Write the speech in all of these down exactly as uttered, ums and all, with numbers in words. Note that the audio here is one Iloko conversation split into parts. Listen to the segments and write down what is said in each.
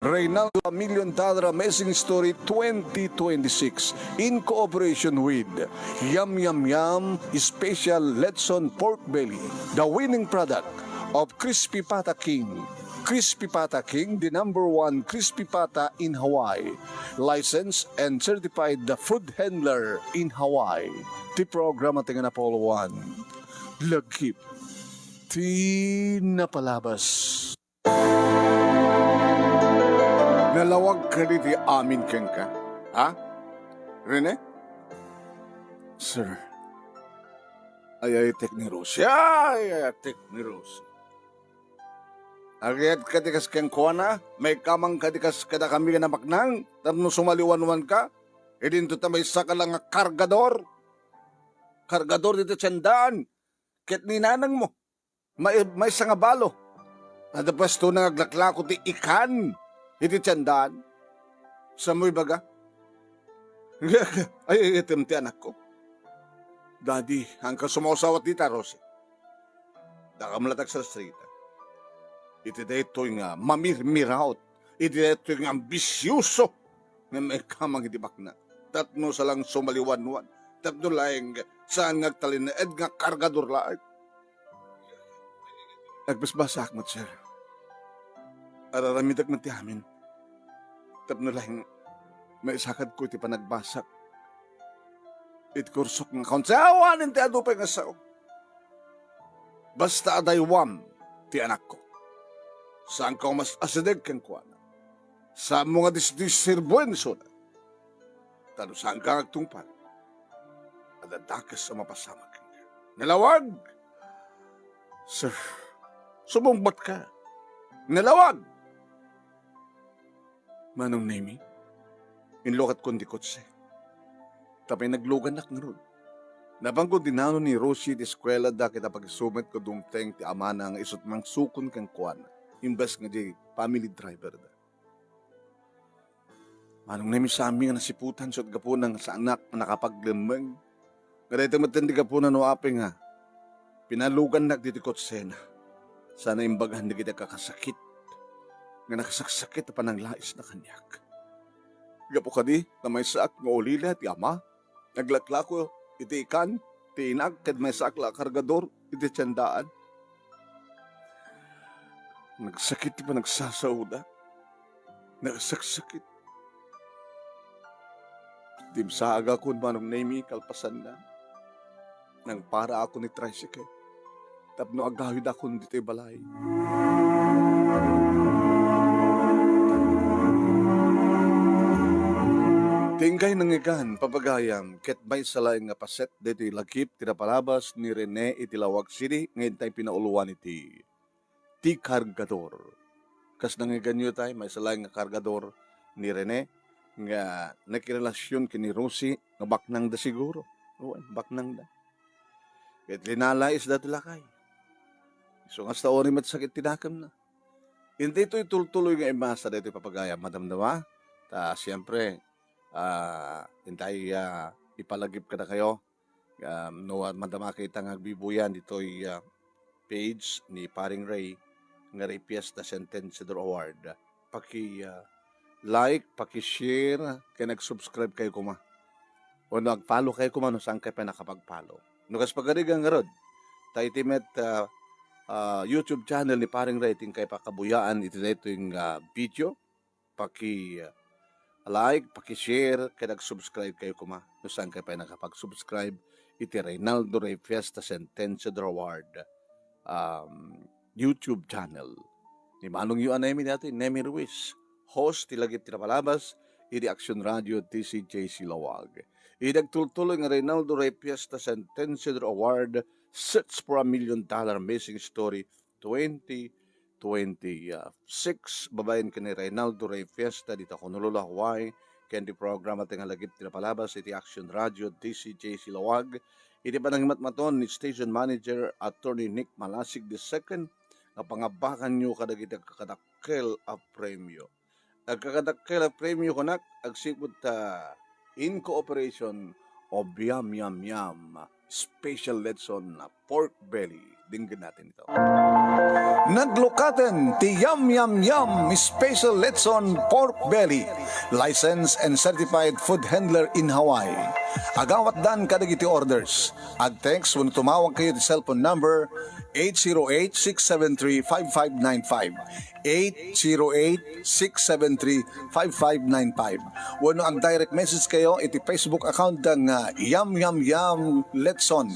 Reynaldo Million Dollar Amazing Story twenty twenty-six in cooperation with Yum Yum Yum Special Lechon Pork Belly, the winning product of Crispy Pata King. Crispy Pata King, the number one crispy pata in Hawaii. Licensed and certified the food handler in Hawaii. Ti programa ti nga napauloan, Lagip ti Napalabas. Nalawag kadi ti amin kenka? Ha? Rene? Sir, ay-ayatek ni Rosie. Ay-ayatek ni Rosie. Agayat kadi kas kenkuana, maikamang kadi kas kadakami nga nabaknang, tapno sumaliwanwanka, idinto ta maysaka la nga kargador. Kargador ditoy tiendaan, ket ni nanangmo, may-, maysa nga balo. Adda puesto na nga aglaklako ti ikan iti tiendaan. Saanmo ibaga? Ay, ay, item ti anakko. Daddy, haanka sumausawat dita, Rosie. Dakam latta agsarsarita iti daytoy nga mamirmiraot, iti daytoy nga ambisioso nga maikamang iti baknang. Tapno sa lang sumaliwanwan, tapno laeng saan nga agtalinaed nga kargador laeng. Agbasbasaak met, sir. Ar-aramidek met ti amin. Tapno laeng maisakadko iti panagbasak iti kursok nga account. Awanen ti adu pay nga sao. Basta adaywam ti anakko. Saanka mas asideg kenkuana. Saanmo nga disdisirbuensona. Ta no saanka nga agtungpal, adda dakes a mapasamak kenka. Nalawag! Sir, sumungbatka. Nalawag! Manong Nemi, inlukatkon ti kotse. Ta pay naglugannak ngarud. Napangko dinano ni Rosie ti eskuela da ket apagisumetko dumteng ti amana nga isut' mangsukon kenkuana, imbes nga di family driver da. Manong Nemi, saanmi nga nasiputan, ket gapuna nga saanak a nakapaglemmeng. Nga daytoy met ti gapuna no apay nga pinalugannak ditoy kotsena. Saan a imbagan dagiti agkakasakit nga nakasaksakit a pananglaisna kaniak. Gapu kadi, ta maysaak nga ulila ti ama, naglaklako iti ikan ti inak ket maysaak la a kargador iti tiendaan. Nagsakit ti panagsasaoda. Nagsaksakit. Dimsaagakon, Manong Nemi, kalpasanna, nangparaakon iti tricycle tapno agawidakon ditoy balay. Ti inggay nangngegan, papagayam, ket maysa laeng nga paset ditoy lagip ti napalabas ni Rene iti Laoag City nga intay pinauloan iti Ti Kargador. Kas nangngeganyo tay, maysa laeng nga kargador ni Rene nga nakirelasion ken ni Rosie nga baknangda siguro. Wen, baknangda. Ket linalaisda ti lakay. Isu nga kasta, uray met sakit ti dakemna. Intay toy tultuloy nga immasa daytoy, papagayam, madamdama. Ta siempre, ah, intay, ah, ipalagip kadakayo. Um, no, ah, madama kita nga agbibuyan ditoy, ah, page ni Paring Ray nga Ray Fiesta Centennial Award. Paki, ah, like, paki-share, ken ag-subscribe kayo koma. Wenno ag-follow kayo koma no saan kayo pay nakapag-follow. No kas pagarigan ngarud, ta iti met, ah, ah, YouTube channel ni Paring Ray ti inkay pakabuyaan iti daytoy nga video. Paki-, ah, like, paki-share, ken ag-subscribe kayo koma no saan kayo pay nakapag-subscribe iti Reynaldo Ray Fiesta Centennial Award, um, YouTube channel. Ni manongyo a Nemi daytoy, Nemi Ruiz, host ti lagip ti napalabas iti Action Radio D C J C Laoag. Idi agtultuloy nga Reynaldo Ray Fiesta Centennial Award, Search for a Million Dollar Missing Story twenty twenty-six, babaen ken ni Reynaldo Ray Fiesta dita Honolulu, Hawaii, ken ti programa ti nga lagip ti napalabas iti Action Radio D C J C Laoag, iti panangimatmaton ni Station Manager Attorney Nick Malasig the second, nga pangabakanyo kadagiti agkakadakkel a premio. Agkakadakkel a premio kunak, agsipud ta in cooperation of Yum Yum Yum Special Lechon Pork Belly. Dinggen natin ito. Naglukaten ti Yum Yum Yum Special Lechon Pork Belly, licensed and certified food handler in Hawaii. Agawatdan kadagiti orders. Ag-text wenno tumawag kayo ti cellphone number eight zero eight, six seven three, five five nine five. Eight zero eight, six seven three, five five nine five. Wenno ag-direct message kayo iti Facebook account da nga Yum Yum Yum Letson.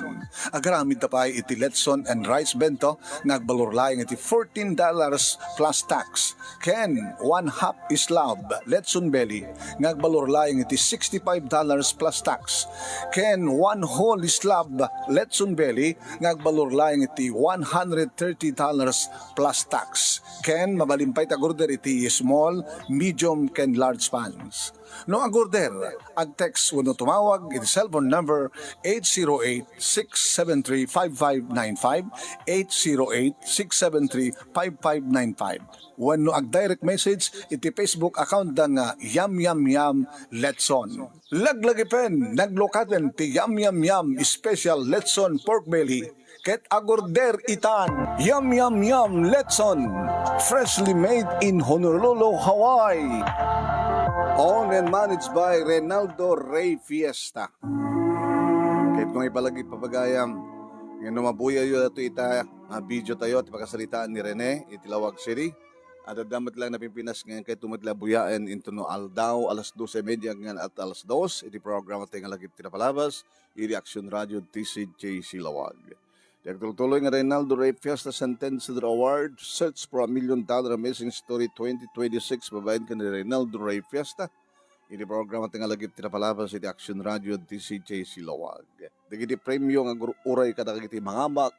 Agaramid ta pay iti Letson and Rice Bento nga agbalor laeng iti fourteen dollars plus tax. Ken one half slab Letson Belly nga agbalor laeng iti sixty-five dollars plus tax. Ken one whole slab Letson Belly nga agbalor laeng iti one hundred thirty dollars plus tax. Ken mabalin pay ti ag-order iti small, medium, ken large pans. No ag-order, ag-text wenno tumawag iti cellphone number eight zero eight, six seven three, five five nine five, eight zero eight, six seven three, five five nine five. Wenno ag-direct message iti Facebook account da nga Yum Yum Yum Letson. Laglagipen, naglukaten ti Yum Yum Yum Special Letson Pork Belly ket ag-order itan. Yum Yum Yum Letson, freshly made in Honolulu, Hawaii. Owned and managed by Reynaldo Rey Fiesta. Ket kung ipalagi papagayam, ngem no mabuyayo datoy ita nga video tayo ti pakasaritaan ni Rene iti Laoag City. Adda met lang napimpinas nga kayatyo met la buyaen intono aldaw, alas dos y media ngan at alas dos, iti programa tayo nga lagip ti napalabas, iti Action Radio T C J C Laoag. Ti agtultuloy nga Reynaldo Rey Fiesta Sentenciador Award, Search for a Million Dollar Amazing Story twenty twenty-six, babaen ken ni Reynaldo Rey Fiesta, iti programa tayo nga lagip ti napalabas iti Action Radio T C J C Laoag. Dagiti premio nga agur-uray kadagiti mangabak,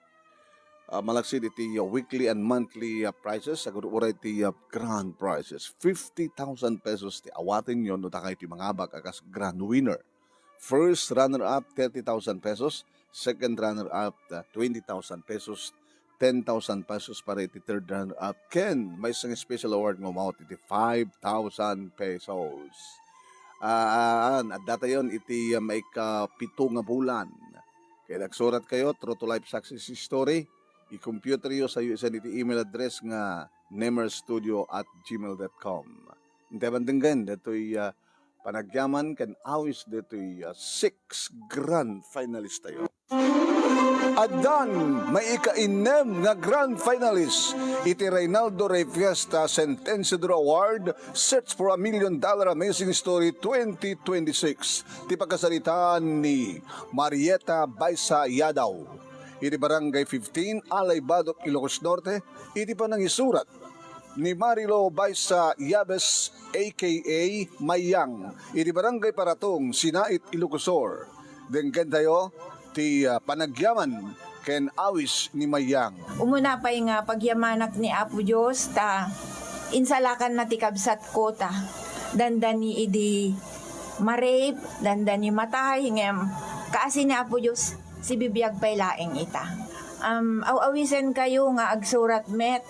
ah, malaksid iti, ah, weekly and monthly, ah, prizes, agur-uray ti, ah, grand prizes. Fifty thousand pesos ti awatenyo no dakay ti mangabak a kas grand winner. First runner-up, thirty thousand pesos. Second runner-up, ah, twenty thousand pesos. Ten thousand pesos para iti third runner-up. Ken maysa nga special award nga umawat iti five thousand pesos. Ah, adda tayon iti, ah, maikapito nga bulan. Ket agsurat kayo, True to Life Success Story. I-computer yo sa U S N iti email address nga nemerstudio at gmail dot com. Intay bandenggen datoy, ah, panagyaman ken awis datoy, ah, six grand finalist tayo. Addan maikainnem nga grand finalist iti Reynaldo Rey Fiesta Sentenciador Award, Search for a Million Dollar Amazing Story twenty twenty-six. Ti pakasaritaan ni Marieta Baisa Yadaw iti Barangay fifteen, Alay Badoc, Ilocos Norte, iti panangisurat ni Marilo Baisa Yabes, A K A Mayang, iti Barangay Paratong, Sinait, Ilocos Sur. Denggentayo ti, ah, panagyaman ken awis ni Mayang. Umuna pay nga pagyamanak ni Apo Dios ta insalakanna ti kabsatko ta dandani idi ma-rape, dandani matay, ngem kaasi ni Apo Dios, sibibiag pay laeng ita. Um, aw-awisenkayo nga agsurat met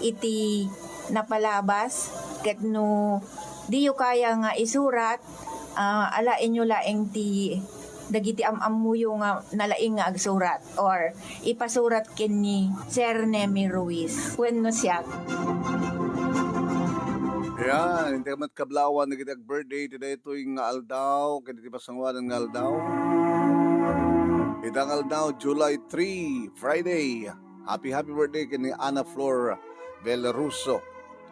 iti napalabas, ket no diyo kaya nga isurat, ah, alaenyo laeng ti dagiti am-ammoyo nga nalaing nga agsurat or ipasurat ken ni Sir Nemi Ruiz wenno siak. Yan, intay met kablawan dagiti ag-birthday ti daytoy nga aldaw, ken iti pasanguanan nga aldaw. Ita nga aldaw, July three, Friday. Happy, happy birthday ken ni Ana Flor Velaruso.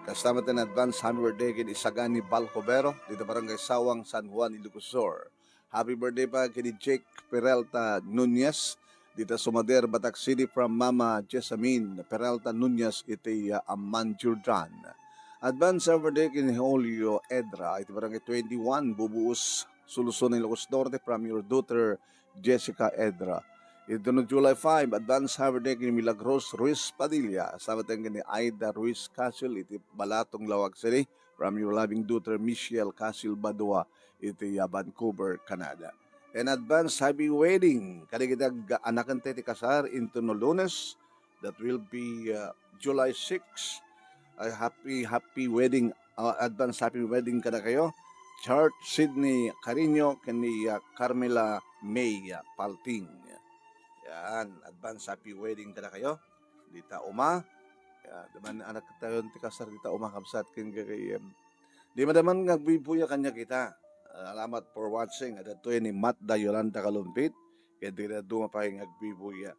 Kasta met in advance, happy birthday ken Isagani Balcobero, dita Barangay Sawang, San Juan, Ilocos Sur. Happy birthday pa ken ni Jake Peralta Nunez, dita Sumader, Batac City, from Mama Jessamine Peralta Nunez iti, ah, Amman, Jordan. Advance happy birthday ken ni Julio Edra, iti Barangay twenty-one, Bubuos, Suluson, Ilocos Norte, from your daughter, Jessica Edra. Iti no July five, advance happy birthday ken ni Milagros Ruiz Padilla, sabatan ken ni Aida Ruiz Casil, iti Balatong, Laoag City, from your loving daughter, Michelle Casil Badua, iti, ah, Vancouver, Canada. And advance happy wedding kadagiti ag-, anaken ti kasar into no Lunes, that will be, uh, July six. A happy, happy wedding, uh, advance happy wedding kadakayo, Church Sydney Carino ken ni, uh, Carmela May, uh, Palting. Yan, advance happy wedding kadakayo. dita uma. Ya, daman anak tayon ti kasar dita uma, kabsat ken gagayyem. Di madaman nga agbuy-buya kaniak ita. Salamat for watching. Adtoy ni Matda Yolanda Kalumpit. Ken ti kadua pay nga agbuy-buya.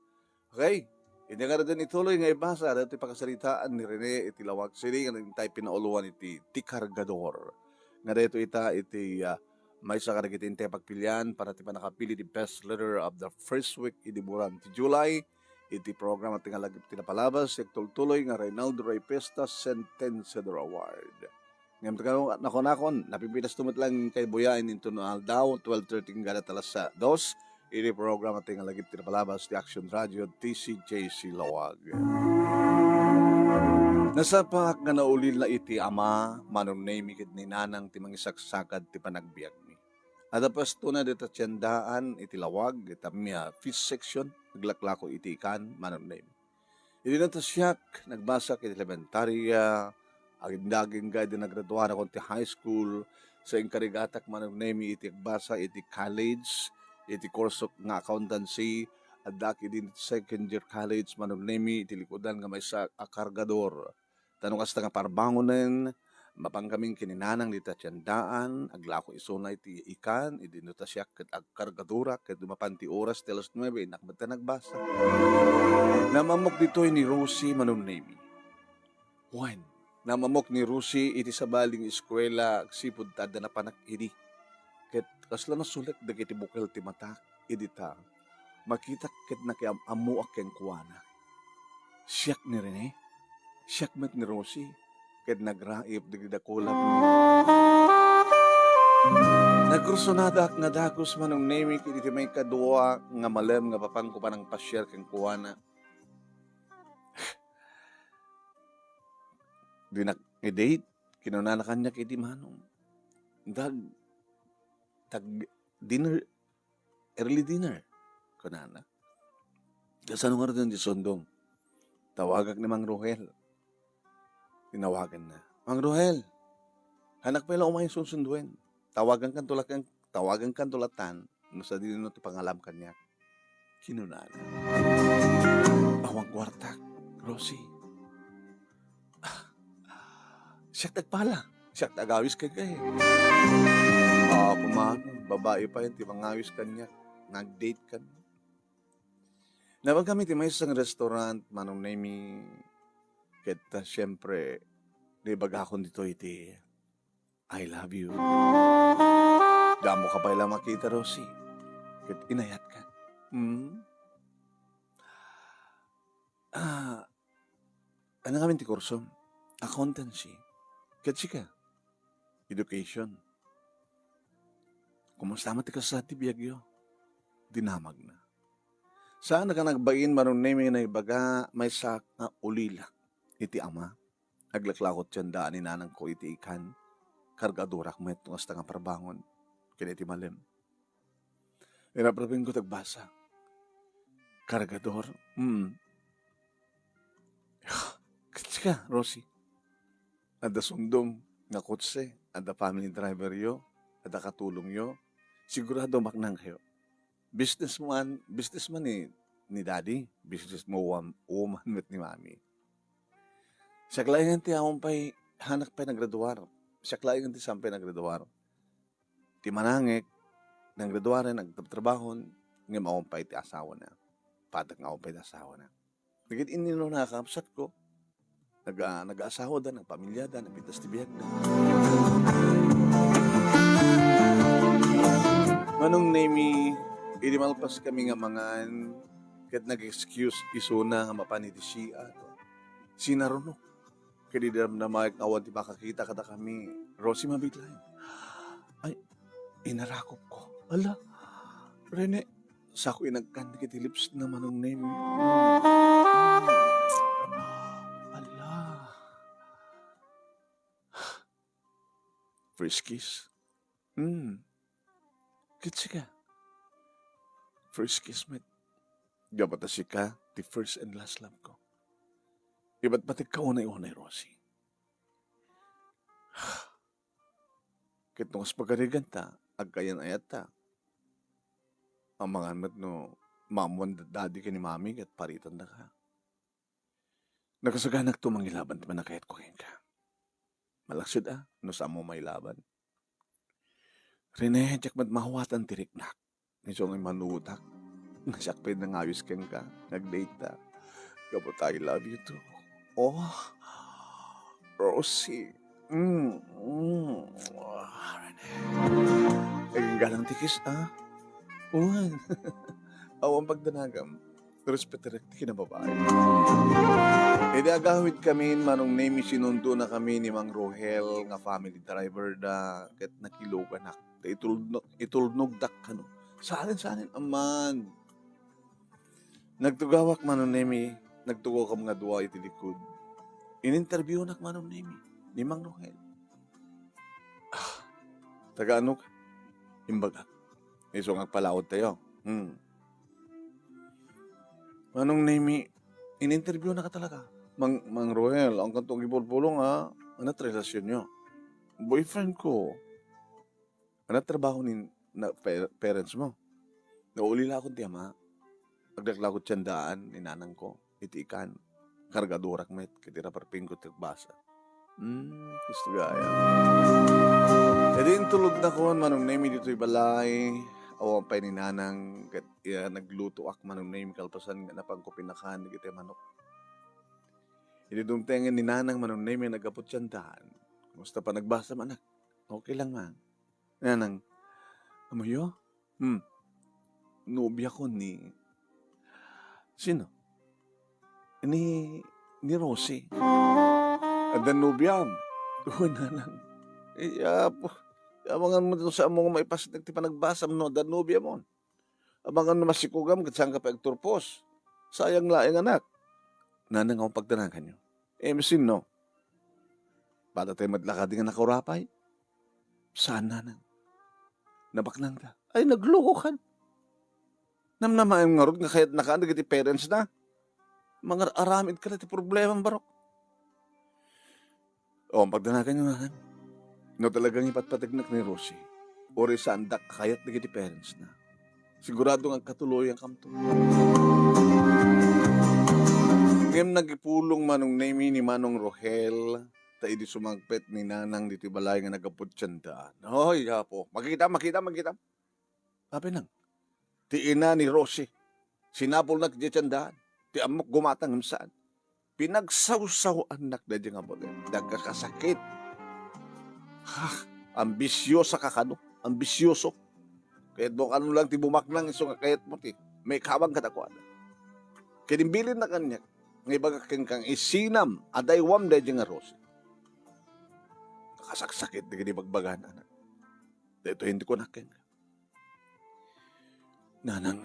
Okay? Idi nga ituloy nga ibasa, adtoy pakasaritaan ni Rene iti Lawag City, nga intay pinauloan iti Ti Kargador. Nga daytoy ita iti, ah, maysa kadagiti intay pagpilian para ti pannakapili ti best letter of the first week idi bulan ti July, iti programa ti Ngalagip ti Napalabas, ti agtultuloy nga Reynaldo Rey Fiesta Sentenciador Award. Ngem ti kano-, nakunakon, napipitasto met lang kay buyaen inton aldaw, twelve thirty hanggang alas dos, iti programa ti Ngalagip ti Napalabas ti Action Radio, T C J C Lawag. Nasapaak nga naulilna iti ama, Manong Nemi, ket ni Nanang ti mangisaksakad ti panagbiagmi. Adda puestona dita tiendaan iti Lawag, ita mi a fish section, aglaklako iti ikan, Manong Nemi. Idi nata siak, nagbasak iti elementaria, agindagingga idi nagraduarakon ti high school, sa inkarigatak, Manong Nemi, iti agbasa iti college, iti kursok nga accountancy, addaak idi second year college, Manong Nemi, iti likudan nga maysa a kargador. Ta no kasta nga parbangonen, mapan kamin ken ni Nanang dita tiendaan, aglako isuna iti ikan, idi no ta siak ket agkargadorak, ket mapan ti oras ti alas nuebe, innak met ta nagbasa. Namammok ditoy ni Rosie, Manong Nemi. Wen, namammok ni Rosie iti sabali nga eskuela agsipud ta adda napanak idi. Ket kasla nasulek dagiti bukel ti matak idi ta makitak ket nakiam-ammoak kenkuana. Siak ni Rene, siak met ni Rosie, ket nagraip dagiti dakulak. Nagkursonadak nga dagus, Manong Nemi, ket iti maikadua nga malem nga papanko panangpasiar kenkuana. Dinak i-date, kinunana kaniak iti Manong. Dag, tag dinner, early dinner, kunana. Kasano ngarud ti sundom? Tawagak ni Mang Rohel. Tinawaganna. Mang Rohel, hanak pay la umay sunsunduen. Tawagankan to la ken, tawagankan to latan, no sadino ti pangalam kaniak. Kinunana. Awan kuartak, Rosie. Ah, siak ti agpala. Siak ti agawis kenka. Ah, kuman, babai pay ti mangawis kaniak. Nag-date kami. Napan kami ti maysa nga restaurant, Manong Nemi. Ket, ah, siyempre, naibagakon ditoy iti I love you. Damo ka pay la makita, Rosie. Ket inayatka. Hmm? Ah, ano ngamin ti kursom? Accountancy. Ket sika? Education. Kumusta met ti kasla ti biagyo? Dinamagna. Saan a nagbain, Manong Nemi, nga naibaga, maysa nga ulila iti ama. Aglaklako ti tiendaan ni nanangko iti ikan. Kargadorak met no kasta nga parbangon ken iti malem. Iraprapingko ti agbasa. Kargador? Hmm. Ket sika, Rosie. Adda sundom nga kotse, adda family driver yo, adda katulong yo. Sigurado maknang kayo. Businessman, businessman ni, ni Daddy, business mo-, woman met ni Mami. Siak laengen ti awan pay, hanak pay nagraduar. Siak laengen ti saan pay nagraduar. Ti manangek, nagraduaren, nagtrabahon, ngem awan pay ti asawana. Patag nga awan pay ti asawana. Dagiti inninona a kabsatko, nag-, ah, nag-aasawada, nagpamilyada, napitas ti biagda. Manong Nemi, idi malpas kami nga mangan, ket nag-excuse isuna nga mapan iti C R. Sinarunok. Ket idi damdamaek nga awan ti makakita kadakami, Rosie, mabiit laeng. Ay, inarakopko. Ala, Rene, sako inagkan dagiti lips na, Manong Nemi. Ala. First kiss? Hmm. Ket sika? First kiss met. Gapu ta sika ti first and last love ko. Ibatbatekka unay-unay, Rosie. Ket no kas pagariganta, agkayan-ayatta. Amangan met no maammoan da-, Daddy ken ni Mami ket paritandaka. Nakasaganak to mangilaban ti pannakayatko kenka. Malaksid a, no saanmo mailaban. Rene, diak met maawatan ti riknak. Isu nga immanuotak. Nga siak pay nangawis kenka. Nag-date ta. Gapu ta I love you too. Oh, Rosie. Mm, mm. Ah, Rene. Ay, galang ti kiss, ah. Uwan. Awan pagdanagam. Respetarek ti kinababain. Idi agawidkamin, Manong Nemi, sinundonakami ni Mang Rohel nga family driver da, ket nakiloganak. Ta itulno-, itulnogdak kano. Saanen, saanen, amman. Nagtugawak, Manong Nemi, nagtugawkam nga dua iti likod. Ininterviewnak, Manong Nemi, ni Mang Rohel. Ah, taga-ano ka? Imbagak. Isu nga agpalaod tayo. Hmm. Manong Nemi, in-interview na ka talaga. Mang, Mang Roel, ang kanto gibulbulong, ha? Ano relasyon nyo? Boyfriend ko. Ano trabaho ni na, pa-, parents mo? Nauli la akong ti ama. Aglaklako ti sandaan ni nanang ko. Iti ikan. Kargadurak met, ket iraparpingko ti agbasa. Hmm, gusto gaya. Idi intulodnakon, Manong Nemi, ditoy balay, awan pay ni nanang, ket iya naglutoak, Manong Nemi, kalpasan nga napanko pinakan dagiti manok. Idi dumtengen ni nanang, Manong Nemi, naggapu ti sandaan. Kumusta pay nagbasam, anak? Okay lang, ma. Nanang, "Amoyo? Hmm. Nobiakon ni," sino? "Ni, ni Rosie." "Adda nobiam?" "Oo, nanang." "Eh, apo, amangan mo dito sa among maipasit ti panagbasam no adda nobiam on. Amangan no masikugam ket saan ka pay agturpos. Sayang laeng, anak." "Nanang, awan pagdanaganyo." "Eh, sino?" "Bata tayo met la kadi nga nakaurapay." "Saan, nanang? Nabaknang ta." "Ay, nagluko kan. Namnamaem ngarud nga kayatnaka dagiti parents na. Mangar-aramid ka la ti problema, barok." "O, pagdanagan nga, nanang. No talagang ipatpategnak ni Rosie, uray saandak a kayat dagiti parents na, sigurado nga agkatuloyankamto." Ngem nagipulong Manong Nemi ni Manong Rohel, ta idi sumangpet ni Nanang ditoy balay nga naggapu ti sandaan. "Ay, Apo, makita, makita, makita." Apay nang, ti ina ni Rosie, sinapulnak idiay tiendaan. Ti ammok gumatang ngem saan. Pinagsawsawannak daydiay nga baget. Dagkakasakit. Ha, ambisiosa ka kano. Ambisioso. Kayatmo kano lang ti bumaknang isu nga kayatmo ti maikabang kadakuada. Ket imbilinna kaniak nga ibagak kenka nga isinam a daywam daydiay nga Rosie. Nakasaksakit dagiti bagbagana, anak. Daytoy ti kunak kenka. Nanang,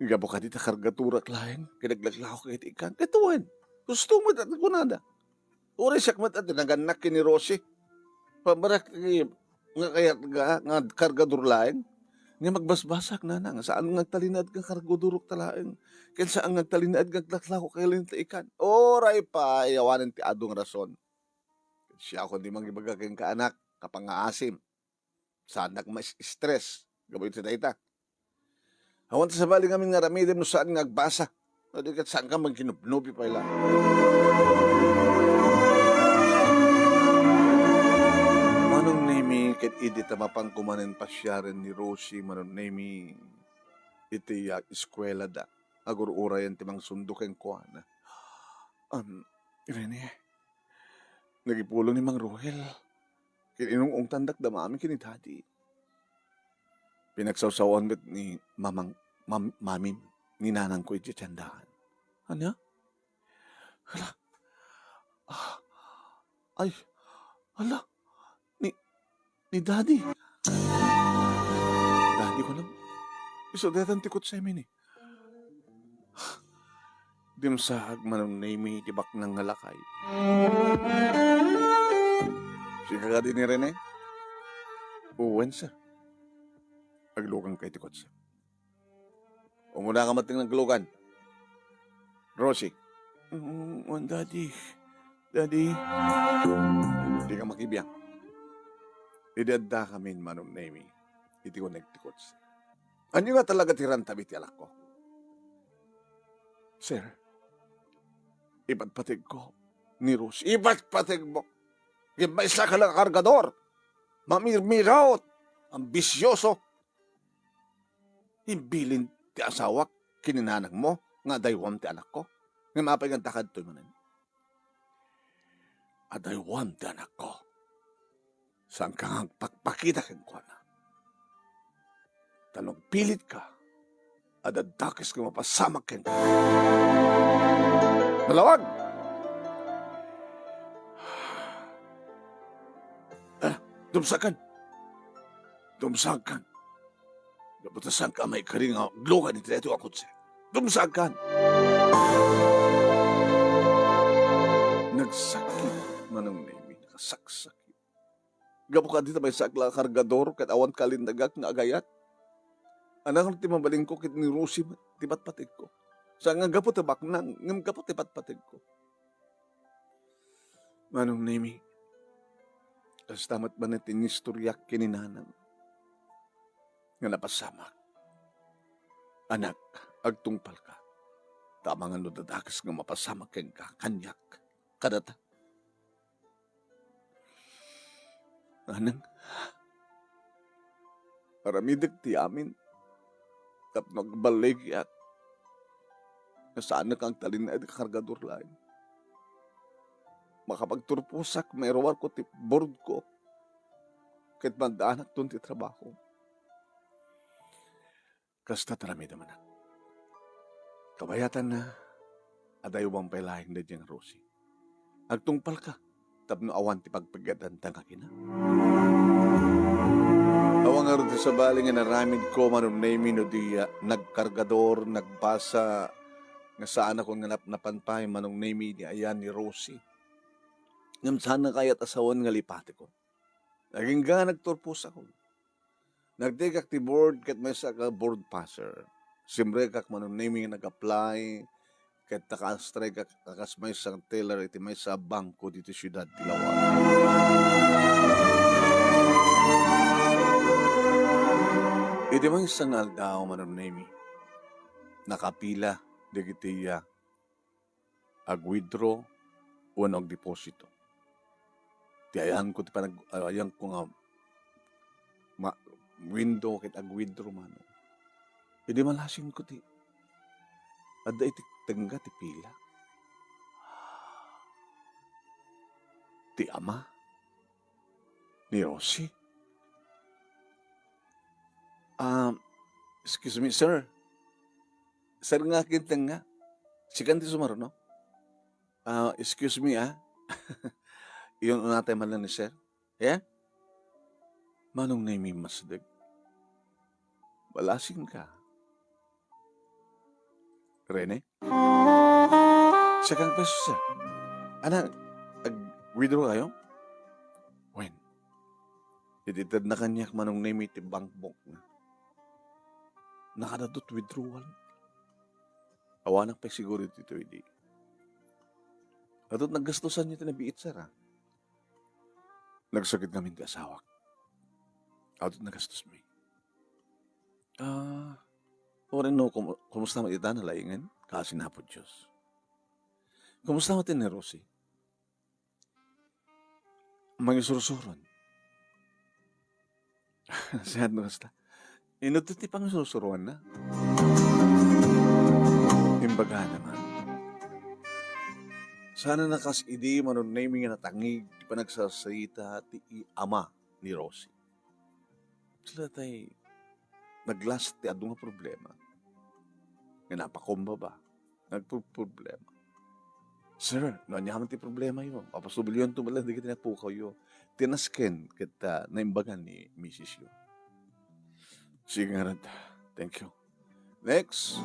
gapu kadi ta kargadurak laeng, kinaglaklako ket ikan. Ket wen, gusto met a kunada. Uray siak met a tinagannak ken ni Rosie. Pabrak nga kayat nga, nga kargadur laeng. Nga magbasbasak, nanang, saan nga agtalinaed nga kargadurok ta laeng. Ken saan nga agtalinaed nga aglaklako ken ta ikan. Uray pay, awanen ti adu nga rason. Siakon ti mangibaga kenka, anak, kapangaasim. Saannak ma-stress gapu iti dayta. Awan ti sabali ngamin nga aramidem no saan nga agbasa. No di ket saanka magkinubnubi pay la. Manong Nemi, ket idi ta mapanko manen pasiaren ni Rosie, Manong Nemi, iti, ah, eskuelada, agur-urayen ti mangsundo kenkuana. Um, Rene, nagipulong ni Mang Rohel. Ket inung-ungtandak da mami ken ni daddy. Pinagsawsawan met ni mamang, mam-, mamim, ni nanangko iti tiendaan. Ania? Hala. Ah, ay, hala. Ni, ni daddy. Daddy ko lang. Isu daytan ti kutsem ini. Dimsaag, Manong Nemi, ti baknang nga lakay. Sika kadi ni Rene? Wen, sir. Agluganka iti kotse. Umunaka met ti naglugan. Rosie. Mm, wen, Daddy. Daddy. Dika makibiang. Idi addakamin, Manong Nemi, iti uneg ti kotse. Ania nga talaga ti rantam iti anakko? Sir, ipatpategko ni Rose. Ipatpategmo. Ngem maysa ka lang a kargador. Mamirmiraot. Ambisyoso. Imbilin ti asawak ken ni nanangmo nga adaywam ti anakko. Ngem apay nga adda kadtoy manen? Adaywam ti anakko. Saanka nga agpakpakita kenkuana. Ta no agpilitka, adda dakes nga mapasamak kenka. Nalawag! Ah, dumsagkan! Dumsagkan! Gapu ta saanka maikari nga aglugan iti daytoy a kotse. Dumsagkan! Nagsakit Manong Nemi, nakasaksakit. Gapu kadi ta maysa a kargador ket awan kalinnagak nga agayat. Ania ti mabalinko ket ni Rosie ti patpategko. Saan nga gapu ta baknang, ngem gapu ti patpategko. Manong Nemi, kasta met manen ti inistoriak ken ni nanang nga napasamak. Anak, agtungpalka. Ta amangan no adda dakes nga mapasamak kenka, kaniak, kadata. Nanang, aramidek ti amin tapno agballigiak nga saanek nga agtalinaed nga kargador laeng. Makapagturposak, mairuarko ti boardko, ket maaddaanakton ti trabaho. Kasta ti aramidem, anak. Kabayatanna, adaywam pay laeng daydiay nga Rosie. Agtungpalka tapno awan ti pagpiggatanta nga kina. Awan ngarud ti sabali nga inaramidko, Manong Nemi, no di, ah, nagkargador, nagbasa, nga saanakon nga napnapan pay, Manong Nemi, ni ayan ni Rosie. Ngem saan nga kayat a sawen nga lipatekon. Agingga nagturposakon. Nagdikak ti board ket maysa ka board passer. Simrekak, Manong Nemi, nga nag-apply ket naka-strike a kas maysa nga teller iti maysa a bangko ditoy siudad ti Laoag. Iti maysa nga aldaw, Manong Nemi, nakapila dagiti, ah, ag-withdraw wenno agdeposito. Ti ayanko ti panag-, ayanko nga ma-, window ket ag-withdraw manen. Idi malasingko ti adda iti tengnga ti pila. Ti ama ni Rosie. Ah, excuse me, sir. Sir nga akin tengnga. Sikan ti sumaruno? Ah, excuse me, ah. Iyon unatay man lang ni sir. Yeah? Manong Nemi, masdek. Malasingka. Rene? Siakon pesos, sir. Anak, ag-withdraw kayo? Wen. Iti itedna kaniak, Manong Nemi, ti bankbook na. Nakadadot withdrawal. Awanak pay siguro ditoy idi. Adut naggastusan niyo ti nabiit, sir, ah. Nagsakit ngamin ti asawak. Adut nagastos mi. Ah, uray no, kum-, kumusta met ita, nalaingen? Kaasi na Apo Dios. Kumusta met ni Rosie? Mangisursuron. Siya no kasta. Inutto ti pangisursuroanna. Imbagana man. Saan a kas idi, Manong Nemi, nga natangig ti panagsasarita ti i-, ama ni Rosie. Sila tay naglas ti adu nga problema. Nga napakumbaba, nagproproblema. Sir, no aniaman ti problemayo, papasolbionto met laeng dagiti napukawyo. Ti nasken ket, ah, naimbagan ni misisyo. Sige ngarud. Thank you. Next.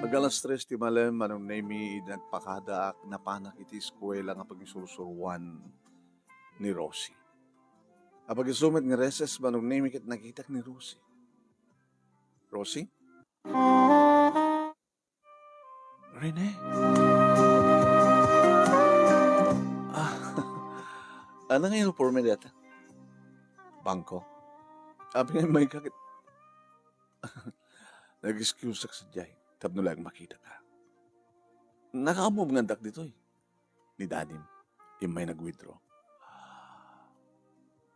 Ag-alas tres ti malem, Manong Nemi, idi nagpakadaak, napanak iti eskuela nga pangisursuroan ni Rosie. Apag isu met nga recess, Manong Nemi, ket nakitak ni Rosie. Rosie? Rene? Ah, ano nga uniforme dayta? Bangko. Apay nga immayka ket Nag-excuseak sadiay tapno laeng makitaka. Nakaammo ngandak ditoy ni Dadim. Immay nag-withdraw.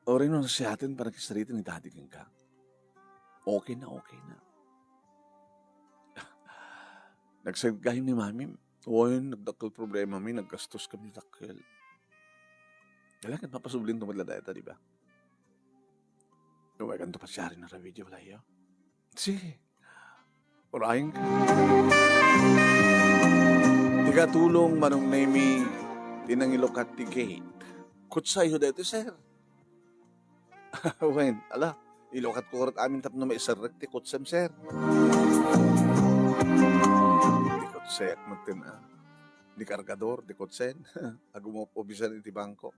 Uray no nasiaten panakisarita ni Daddy kenka. Okay na, okay na. Nagsagayam ni Mami. Wen, nagdakkel problema mi, naggastos kami dakkel. Kailangan mapasublinto met la dayta, di ba? Umaykanto pasiaren a video, layo. Sige. Urayen ka. Ti katulong, Manong Nemi, ti nangilukat ti gate. Kutsayo daytoy, sir. Wen, ala, ilukatko ket amin tapno maiserrek ti kutsem, sir. Ti kutsek metten, a. Di kargador, di kutsen. Agum-obisan iti bangko.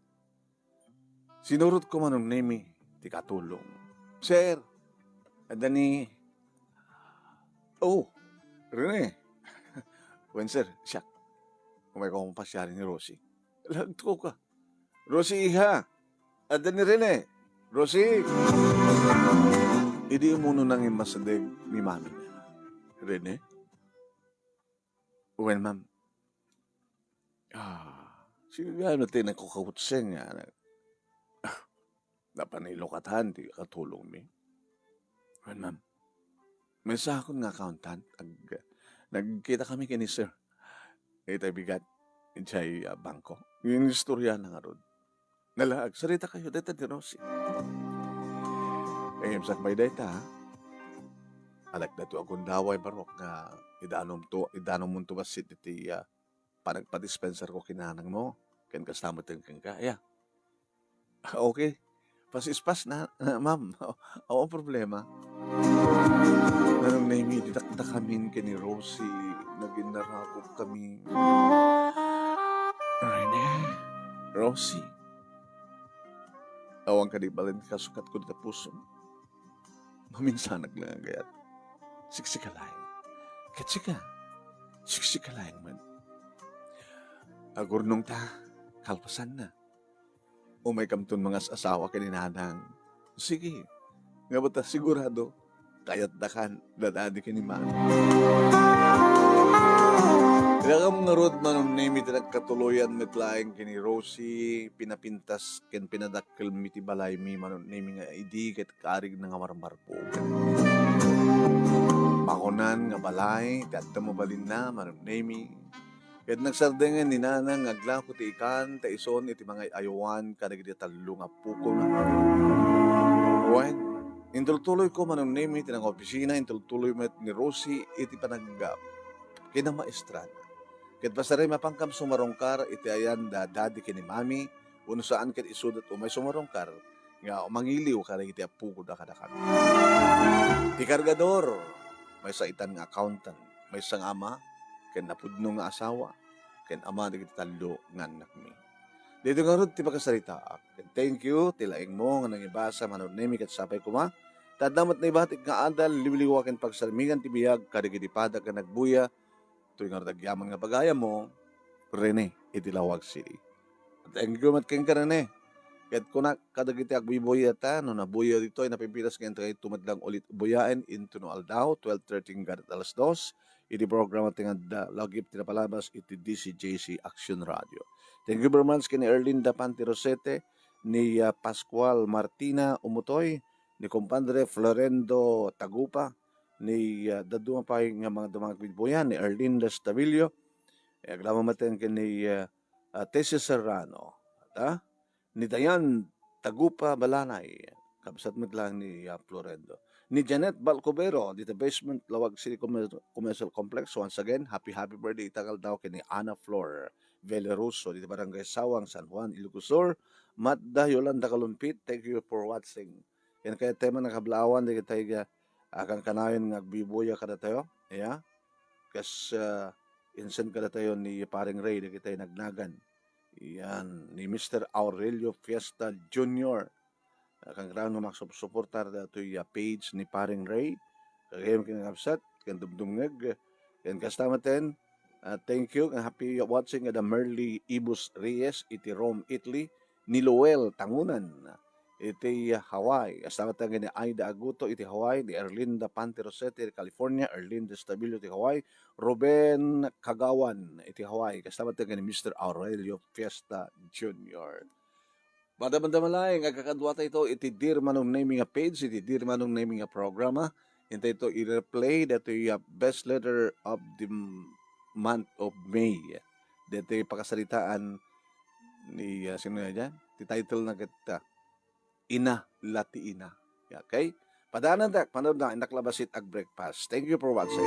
Sinurotko, Manong Nemi, ti katulong. Sir, adda ni, oh, Rene. Wen, sir, siak. Umayko pasiaren ni Rosie. Lagtoka. Rosie, iha, adda ni Rene. Rosie! Idi umuna nangimmasideg ni Mami. Rene? Wen, ma'am. Ah, sige nga, no, ti nagkukawutsen nga, na-, ah, napan ilukatan ti katulong mi. Wen, ma'am. Maysa akon nga accountant, ag-, nagkita kami ken ni sir. Ita bigat, idiay, ah, bangko. Inistorya na ngarud. Nala, agsarita kayo, dayta ni Rosie. Eh, sakbay dayta, ha? Alagda to agundaway, barok nga idanom to, idanom to bassit iti, ah, panagpadispenser ko kinanang mo. Ken kasta met kenka, ya. Okay. Pass is pass na, ma'am. Awan problema. Nanong Nemi, didakdakamin ken ni Rosie, nagin naragop kami. Rene, Rosie. Awan kadi balin kasukatko dita pusom. Maminsanak lang agayat. Siksika laeng. Ket sika, siksika laeng man. Agurnong ta, kalpasan na. Umaykamton mangas-asawa ken ni Nanang. Sige. Nga ba ta sigurado? Kayatdakan, dadadi ken ni Mami. Ilakam ngarud, Manong Nemi, ti nagkatuloyan met laeng ken ni Rosie, pinapintas ken pinadakkel mi ti balay mi, Manong Nemi, nga idi ket karig na nga marmarbog. Makunan nga balay, ti adda mabalinna, Manong Nemi. Ket nagsardengen ni Nanang nga aglako ti ikan, ta ison iti mangay-ayowan kadagiti tallo nga pukona. Wen, intultuloyko, Manong Nemi, ti nangopisina, intultuloy met ni Rosie iti panagga-, kinamaestrana. Ket pasarem, apankam sumarungkar iti ayan da Daddy ken ni Mami, wenno saan ket isuda umay sumarungkar nga mangiliw kadagiti appokoda kadakami. Ti kargador, maysa itan nga accountant, maysa nga ama, ken napudno nga asawa, ken ama dagiti tallo nga annakmi. Daytoy ngarud ti pakasaritaak. Ken thank you ti laingmo nga nangibasa, Manong Nemi, ket sapay koma ta adda met naibatik nga adal, liwliwa ken pagsarmingan ti biag kadagiti padak nga nagbuya, toy ngarud agyaman nga pagayammo, Rene, iti Laoag City. Thank you met kenka, Rene. Ket kunak kadagiti agbuybuyata, no nabuya ditoy, napimpitas nga intray tumadlang ulit buyaen into no aldaw, twelve thirty ngada alas dos, iti programa ti nga adda lagip ti napalabas iti D C J C Action Radio. Thank you very much ken ni Erlinda Panti Rosete, ni, ah, Pascual Martina Umutoy, ni Compadre Florendo Tagupa, ni, ah, dadduma pay nga mga dumagpigbuyan, ni Erlinda Stabillo, eh, aglama met ken ni, ah, ah, Tessie Serrano, ta? Ni Dayan Tagupa Balanay, kabsat met lang ni, ah, Florendo. Ni Janet Balcubero, dita Basement, Laoag City Commer-, Commercial Complex. Once again, happy, happy birthday ita nga aldaw ken ni Ana Flor Veleroso, dita Barangay Sawang, San Juan, Ilocos Sur. Madda Yolanda Kalumpit, thank you for watching. Ken kayat tayo man nakablaawan, dagitay nga, ah, kankanayon nga agbubuya kadatayo. Iya. Kas, ah, insend kadatayo ni Paring Ray, dagitay nagnagan. Yan, ni Mister Aurelio Fiesta Junior. Ah, kankanayon nga maksuportar datoy, ah, page ni Paring Ray. Kagayam ken kabsat, ken dumdumngeg, ken kasta met ten, ah, thank you, and happy watching da Merly Ibus Reyes iti Rome, Italy, ni Loel Tangunan. iti Hawaii. Kasta met ken ni Aida Aguto iti Hawaii, ni Erlinda Panti Rosete iti California, Erlinda Estabillo iti Hawaii, Ruben Kagawan iti Hawaii. Kasta met ken ni Mister Aurelio Fiesta Junior. Madamdama laeng, agkakaduatayo iti Dear Manong Nemy nga page, iti Dear Manong Nemy nga programa. Intay to i-replay datoy, uh, best letter of the m-, month of May. Datoy pakasaritaan ni, uh, sino na dyan? Ti title na kita, Ina la ti Ina. Okay? Padanan tak, panood na, innak labasit ag breakfast. Thank you for watching.